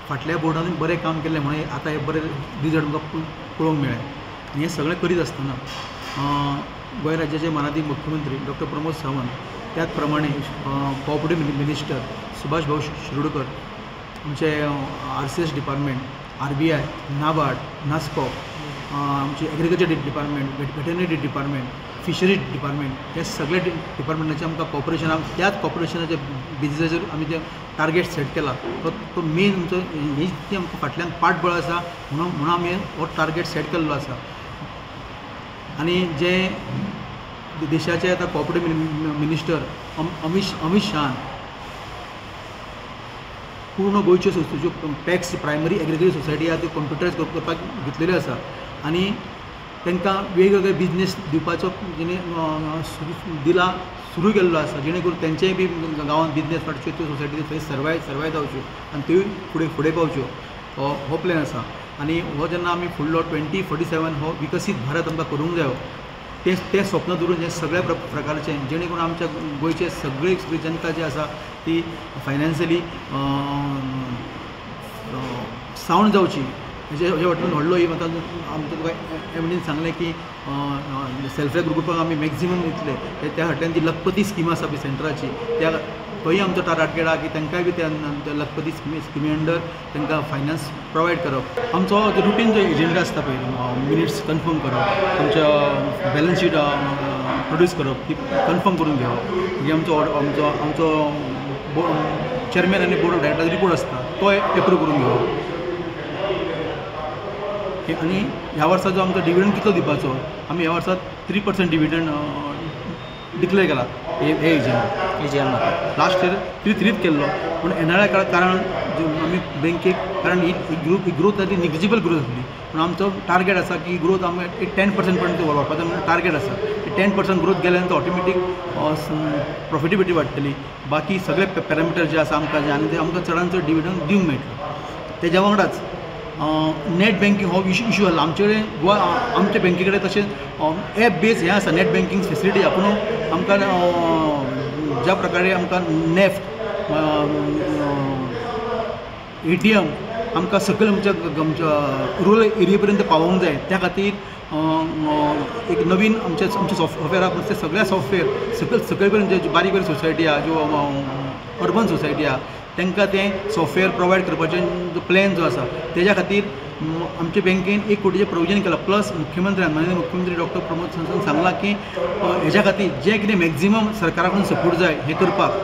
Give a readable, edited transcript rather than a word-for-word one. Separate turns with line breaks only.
फाटल्या बोर्डानूय बरें काम केल्लें म्हणून आतां हे बरें रिजल्ट आमकां पळोवंक मेळ्ळें. आनी हें सगळें करीत आसतना गोंय राज्याचे मानादीक मुख्यमंत्री डॉक्टर प्रमोद सावंत, त्याच प्रमाणे कॉपरेटीव मिनिस्टर सुभाष भाऊ शिरोडकर, आमचे RCS department, RBI, NABARD, NASSCOM, आमचे agriculture department, veterinary department, fisheries department, हे सगळे डिपार्टमेंटाचे आमकां कॉपरेशन, त्याच कॉपरेशनाच्या बेजिसाचेर आमी ते टार्गेट सेट केला. तो मेन आमचो ही ती आमकां फाटल्यान पाठबळ आसा म्हणून आमी हो टार्गेट सेट केल्लो आसा. आनी जे देशाचे आतां कॉपरेटीव मिनिस्टर अमीत शहान पूर्ण गोंयच्यो ज्यो पॅक्स प्रायमरी एग्रीकल्चर सोसायटी आहा त्यो कंप्युटरायज करपाक घेतलेल्यो आसा आनी तांकां वेगवेगळे बिजनेस दिवपाचो जेणे दिला सुरू केल्लो आसा, जेणे करून तेंचेय बी गांवांत बिजनेस वाडच्यो, त्यो सोसायटी थंय सर्वायव जावच्यो आनी त्योय फुडें फुडें पावच्यो, हो प्लॅन आसा. आनी हो जेन्ना आमी फुडलो 2047 हो विकसीत भारत आमकां करूंक जायो, तें स्वप्न धरून हें सगळ्या प्रकारचें, जेणे करून आमच्या गोंयचे सगळे जनता जी आसा ती फायनान्शियली सावंड जावची. हेजे वाटेन व्हडलो एम आतां आमकां तुका एमडीन सांगलें की सेल्फ हेल्प ग्रुपाक आमी मॅक्झिमम दितले. त्या फाटल्यान जी लखपती स्कीम आसा पळय सेंट्राची, त्या थंय आमचो टार्गेट आहा की तांकांय बी त्या लखपती स्किमी अंडर तांकां फायनान्स प्रोवायड करप. आमचो रुटीन जो एजेंडा आसता पळय, मिनिट्स कन्फर्म करप, आमच्या बॅलन्स शीट प्रोड्यूस करप, ती कन्फर्म करून घेवप. मागीर आमचो आमचो आमचो चेअरमॅन आनी बोर्ड ऑफ डायरेक्टर्स रिपोर्ट आसता तो एप्रूव करून घेवप. आनी ह्या वर्सा जो आमचो डिविडंड कितलो दिवपाचो, आमी ह्या वर्सा 3% डिविडंड डिक्लेअर केला हे एजीएम. लास्ट इयर 3.3 केल्लो, पूण येणाऱ्या कारण आमी बँकेक, कारण ही ग्रोथ आसा ती निग्लिजिबल ग्रोथ आसली, पूण आमचो टार्गेट आसा की ग्रोथ आमी एक 10% पर्यंत व्हरपाचो टार्गेट आसा. 10% ग्रोथ गेल्या नंतर ऑटोमॅटीक प्रॉफिटेबिलिटी वाडटली, बाकी सगळे पॅरामिटर जे आसा आमकां जे आनी ते आमकां चडान चड डिविडंड दिवंक मेळटलो. तेज्या वांगडाच नॅट बँकींग हो इशू आसलो आमचे कडेन. गोवा आमच्या बँके कडेन तशेंच एप बेज हें आसा, नॅट बँकींग फेसिलिटी आहा, पूण आमकां ज्या प्रकारे आमकां नॅफ्ट, ATM आमकां सकयल आमच्या आमच्या रुरल एरिये पर्यंत पावोवंक जाय. त्या खातीर एक नवीन आमचें आमचें सॉफ्टवेअर आहा, ते सगळ्या सॉफ्टवेअर सकयल सकयल पर्यंत ज्यो बारीक बारीक सोसायटी आहा, ज्यो अर्बन सोसायटी आहा, तांकां तें सॉफ्टवेअर प्रोवायड करपाचें जो प्लॅन जो आसा तेज्या खातीर आमचे बँकेन 1 कोटीचें प्रोविजन केलां. प्लस मुख्यमंत्र्यान, माननीय मुख्यमंत्री डॉक्टर प्रमोद सावंतान सांगलां की हेज्या खातीर जें कितें मॅक्झिमम सरकारा कडून सपोर्ट जाय हें करपाक.